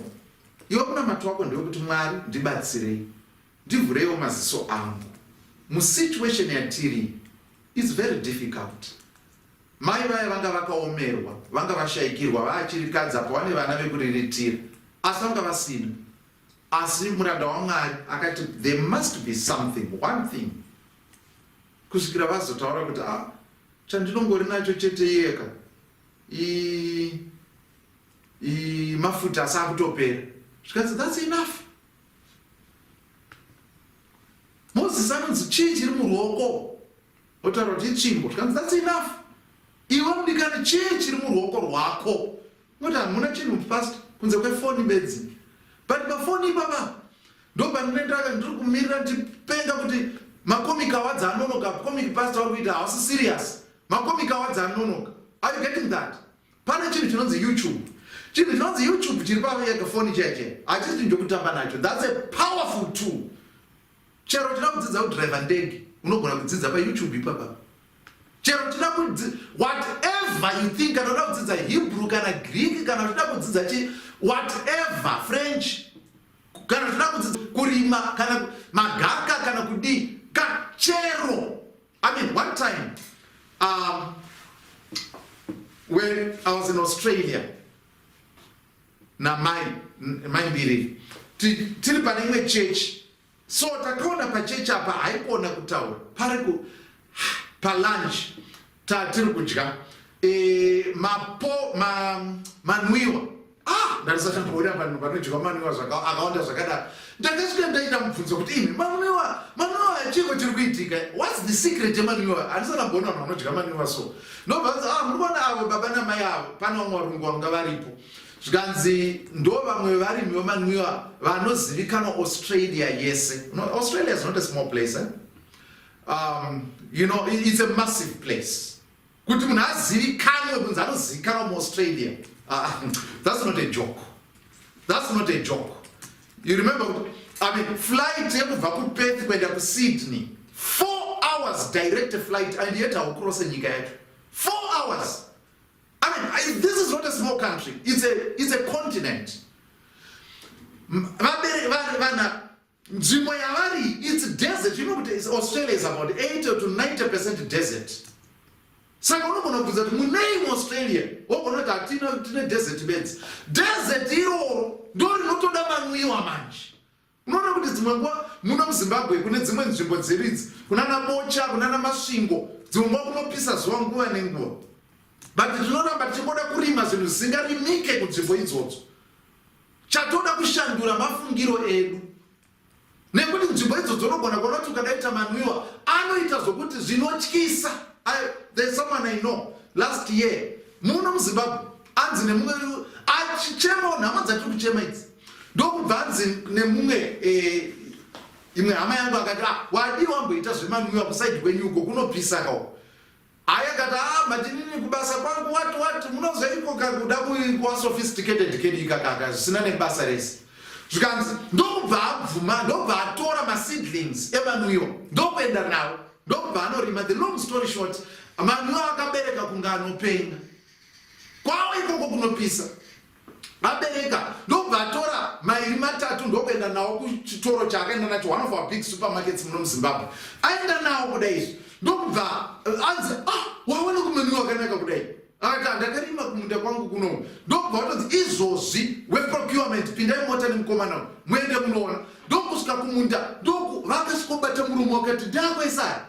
Speaker 5: Iwe munamato wako ndewekuti Mwari ndibatsirei, ndivhureiwo maziso angu. Musituation yatiri is very difficult. Mai vaya vanga vakaomerwa, vanga vashaikirwa, vaachirikadzi apo vane vana vekuriritira, asi vanga vasina. Asi muranda waMwari akati there must be something, one thing. Kusvikira vazotaura kuti ah, chandinongori nacho chete iyeka i, i mafuta asi akutopera. Zvikanzi that's enough. Moses anonzi chii chiri muruoko? Otaura kuti itsvimbo. Zvikanzi that's enough. Iwe mudikani chii chiri muruoko rwako? Unoti hamuna chinhu pastor kunze kwefoni bedzi. But pafoni ipapa ndopandinoenda ndiri kumirira ndichipenga kuti macomic awards anonoka. Comic pastor vari kuita hausi serious. Macomic awards anonoka. Are you getting that? Pane chinhu chinonzi YouTube. Chinhu chinonzi YouTube chiri pafoni chaiye chaiye. Hachisi chinhu chokutamba nacho. That's a powerful tool. Chero uchida kudzidza kudriver ndege unogona kudzidza paYouTube ipapa. Chero uchida whatever you think, kana uchida kudzidza Hebrew kana Greek, kana uchida kudzidza chi whatever French, kana uchida kudzidza kurima kana magaka kana kudii, ka chero. I mean, one time when I was in Australia namai mai Mbiri tiri pane imwe chechi, so takaona pachechi apa haikona kutaura pari ku palunch tatiri kudya e, mapo ma, manwiwa. Ah, ndandisati ndamboona vanhu vanodya manwiwa akawanda zvakadaro. Ndakasvika ndaita mubvunzo kuti imi manwiwa, manwiwa chiko chiri kuitika? What's the secret yemanwiwa? Handisati ndamboona vanhu vanodya manwiwa. So ndobva vanzi, ah, muri kuona avo baba namai avo, pane vamwe varungu vanga varipo. Zvikanzi ndo vamwe varimi vemanwiwa vanozivikanwa Australia yese. No, Australia is not a small place, eh? It's a massive place. Kuti munhu azivikanwe kunzi anozivikanwa muAustralia, that's not a joke. That's not a joke. You remember, I mean, flight yekubva kuPerth kuenda kuSydney, 4 hours direct flight, and yet haucrosse nyika yacho. 4 hours. I mean, this is not a small country. It's a continent. Vana nzvimbo yavari, it's desert. You know kuti Australia is about 80 to 90% desert. Saka unogona kubvunza kuti munei muAustralia, wogona kuti hatina, tine desert bedzi. Desert iroro ndo rinotoda manwiwa manje. Unoona kuti dzimwe nguva muno muZimbabwe kune dzimwe nzvimbo dzeridzi kunana Bocha, kunana Masvingo, dzimwe nguva kunopisa zuva nguva nenguva, but tinoramba tichingoda kurima zvinhu zvisingarimike kunzvimbo idzodzo. Chatoda kushandura mafungiro edu, nekuti nzvimbo idzodzo unogona kuona kuti ukadaita manwiwa anoita zvokuti zvinotyisa. There's someone I know last year muno muZimbabwe, anzi nemumwe achichemawo nhama dzatiri kuchema idzi, ndokubva anzi nemumwe imwe hama yangu akati, ah, wadii wamboita zvemanwiwa kuside kwenyu uko kunopisa kao. Hayi, akati, ah, matinini kubasa kwangu what what, munozoikoka kuda kuva sophisticated kedu ikakaka zvisina nebasa rese. Zvikanzi ndokubva abvuma, ndokubva atora maseedlings emanwiwa, ndokuenda nawo, ndokubva anorima. The long story short, manwiwa akabereka kunge anopenga. Kwavo ikoko kunopisa abereka. Ndobva atora mairi matatu, ndokuenda nawo kuchitoro chaakaenda nacho, one of our big supermarkets muno muZimbabwe. Aenda nawo kudai izvi, ndokubva anzi, ah, waona kumanwiwa akanaka kudai? Akati, ndakarima kumunda kwangu kuno. Ndokubva vatonzi, izvozvi weprocurement, pindai mota nemukomana uyu muende munoona. Ndokusvika kumunda, ndoku vakasvikobata muromo, wakati ndakwesaya.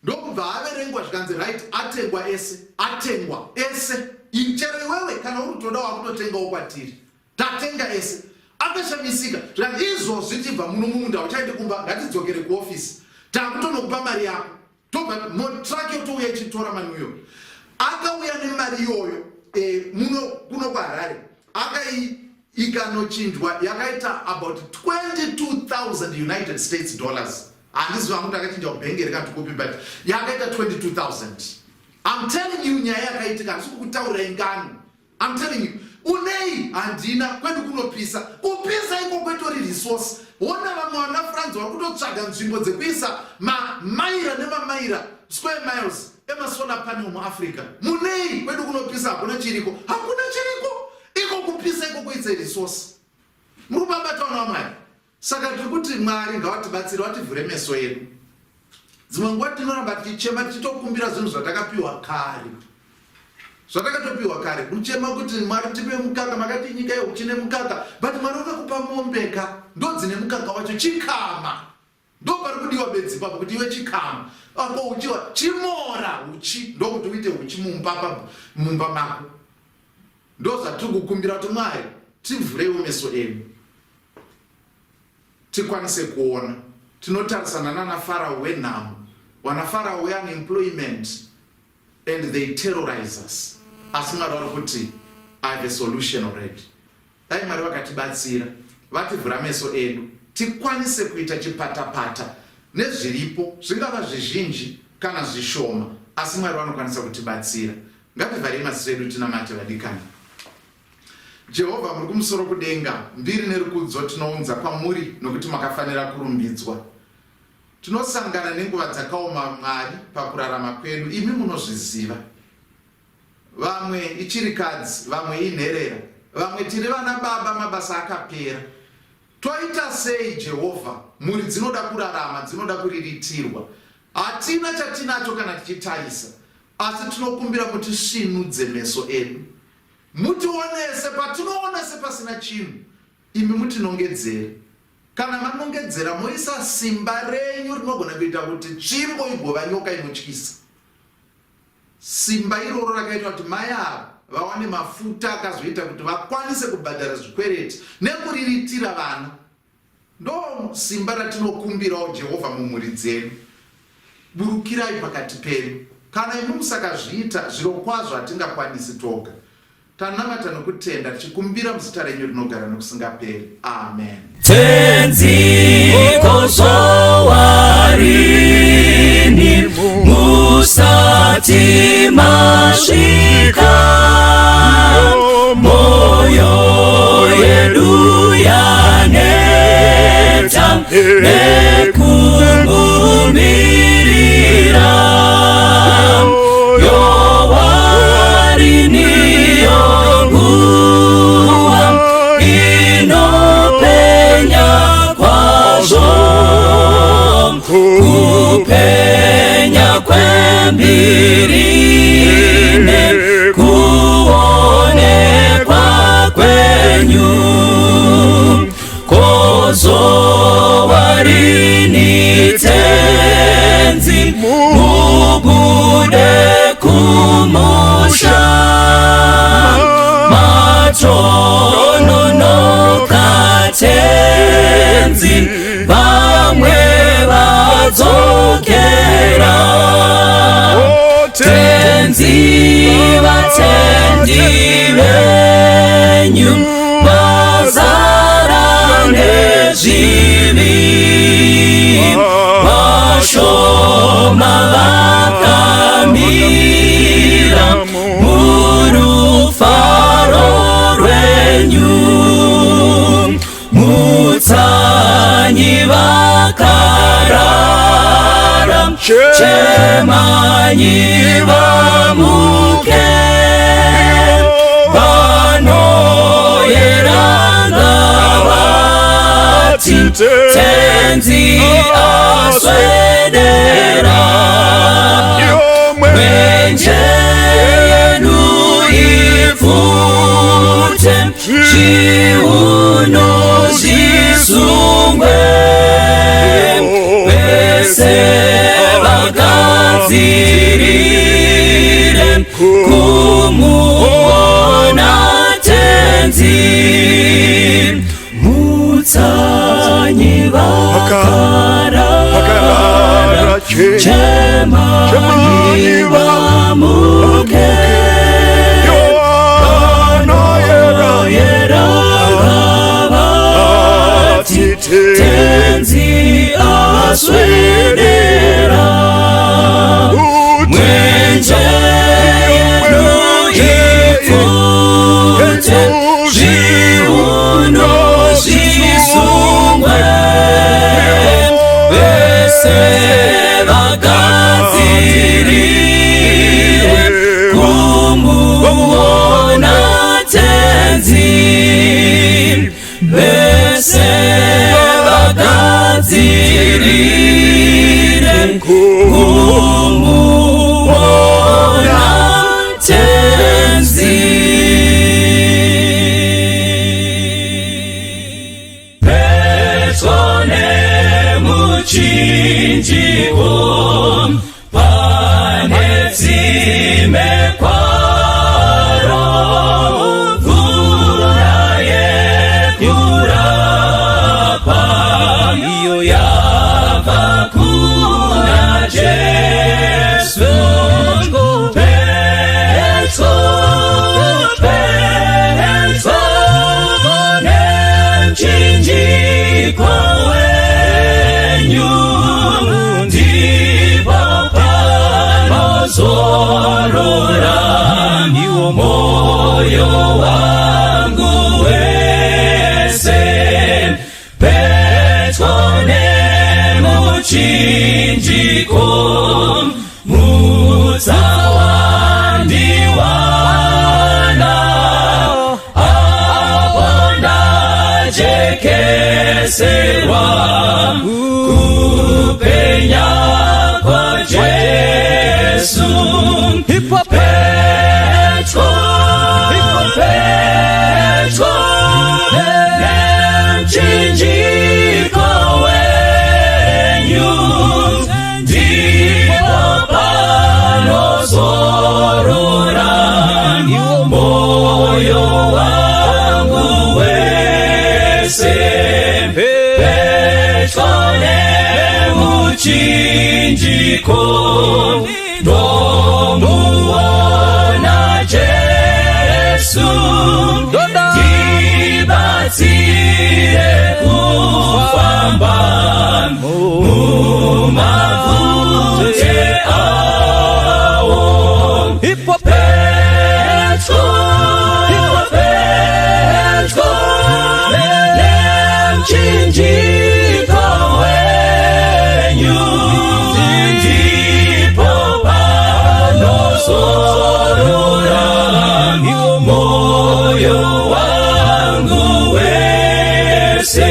Speaker 5: Ndokubva averengwa, zvikanzi right, atengwa ese, atengwa ese. Chero iwewe kana uri kutoda wakutotengawo kwatiri, tatenga ese. Akashamisika. Zvikanzi izvozvi tibva muno mumunda, uchaende kumba, ngatidzokere kuofisi, takutonokupa mari yako. Tobva motruck yotouya ichitora manwiwa. Akauya nemari iyoyo muno kuno kuHarare, akai ikanochinjwa yakaita about 22,000 United States dollars. Handizivi hangu kuti akachinja kubhengi here kana kupi, but yakaita 22,000. I'm telling you nyaya yakaitika, handisi kukutaurirai ngano. I'm telling you. Unei? Handina. Kwedu kunopisa. Kupisa ikoko itori resource. Wona vamwe vana France vari kutotsvaga nzvimbo dzekuisa mamaira nemamaira, square miles emasolar panel muAfrica. Munei? Kwedu kunopisa, hakuna chiriko, hakuna chiriko. Iko kupisa ikoko, it's a resource. Muri kubabata vana vaMwari? Saka tiri kuti Mwari ngavatibatsire, vativhure meso edu. Dzimwe nguva tinoramba tichichema, tichitokumbira zvinhu zvatakapiwa kare, zvatakatopiwa kare. Kuchema kuti, "Mwari, tipe mukaka, makati nyika yeuchi nemukaka." But Mwari wakakupa mombe ka, ndo dzine mukaka wacho. Chikama, ndo pari kudiwa bedzi ipapo, kuti iwe chikama apo uchiwa chimora uchi, ndokuti uite uchi mumba mako. Ndo zvatiri kukumbira kuti Mwari tivhureiwo meso edu, tikwanise kuona. Tinotarisana nana Farao wenhamo, wana Farao weunemployment, and they terrorize us. Asi Mwari vari kuti, "I have a solution already." Dai Mwari vakatibatsira, vativhura meso edu, tikwanise kuita chipatapata nezviripo, zvingava zvizhinji kana zvishoma, asi Mwari vanokwanisa kutibatsira. Ngativharei maziso edu, tinamate. Vadikani, Jehovha muri kumusoro kudenga, mbiri nerukudzo tinounza kwamuri, nokuti makafanira kurumbidzwa. Tinosangana nenguva dzakaoma, Mwari, pakurarama kwedu. Imi munozviziva. Vamwe ichirikadzi, vamwe inherera, vamwe tiri vana baba, mabasa akapera. Toita sei, Jehovha? Mhuri dzinoda kurarama, dzinoda kuriritirwa. Hatina chatinacho kana tichitarisa, asi tinokumbira mutisvinudze meso edu, mutionese patinoona sepasina chinhu. Imi mutinongedzere. Kana manongedzera, moisa simba renyu rinogona kuita kuti tsvimbo igova nyoka inotyisa. Simba iroro rakaita kuti mai ava vawane mafuta akazoita kuti vakwanise kubhadhara zvikwereti nekuriritira vana, ndo simba ratinokumbirawo, Jehovha, mumhuri dzedu. Burukirai pakati pedu. Kana imi musakazviita, zviro kwazvo hatingakwanisi toga. Tanamata nokutenda, tichikumbira muzita renyu rinogara nokusingaperi. Amen.
Speaker 4: Tenzi, kozowarini musati masvika? Moyo yedu yaneta nekumumirira. Yowarini nguva inopenya kwazvo, kupenya kwembiri nekuonekwa kwenyu. Kozowarini, Tenzi, mubude kumusha? Matononoka, Tenzi, vamwe vadzokera. Tenzi, vatendi venyu vazara nezvivi, vashoma vakamira murufaro rwenyu. Mutsanyi vakarara, chemanyi vamuke. Vanoyeranga vati, "Tenzi aswedera." Mwenje yedu ipfute, zviuno zvisungwe, vese vagadzirire kumuona Tenzi. Mutsanyi vakarara, chemanyi vamuke. Vanoyera vati, "Tenzi aswedera." Mwenje yedu ipfute. Iwo moyo wangu wese petyo nemuchinjiko mutsa wandiwana apo ndajekeserwa kupenya kwa Jesu. Petyo, petyo nemuchinjiko wenyu ndipo panozorora moyo wangu wese petyo nemuchinjiko ndomuona Jesu ndibatsire kufamba mumabvute awo. Petyo, petyo nemuchinjiko wenyu ndipo panozorora moyo wangu wese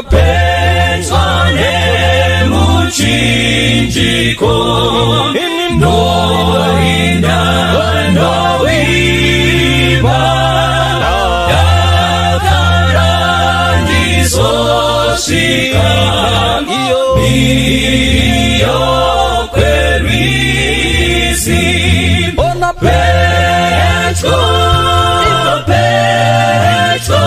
Speaker 4: petyo nemuchinjiko ndoinda ndoimba dakara ndizosvika mhiri kwerwizi. Petyo, petyo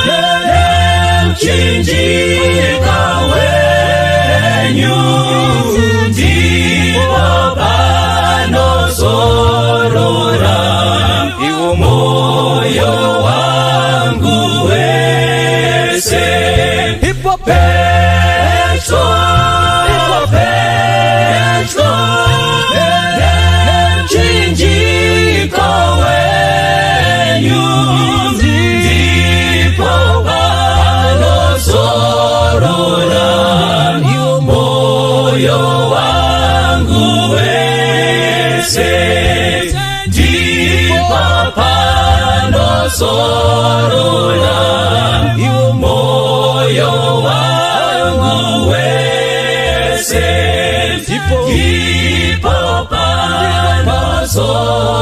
Speaker 4: nemuchinjiko wenyu ndipo panozorora moyo wangu wese petyo, petyo nemuchinjiko wenyu ndipo panozorora moyo wangu wese ndipo panozorora moyo wangu wese ndipo panozorora.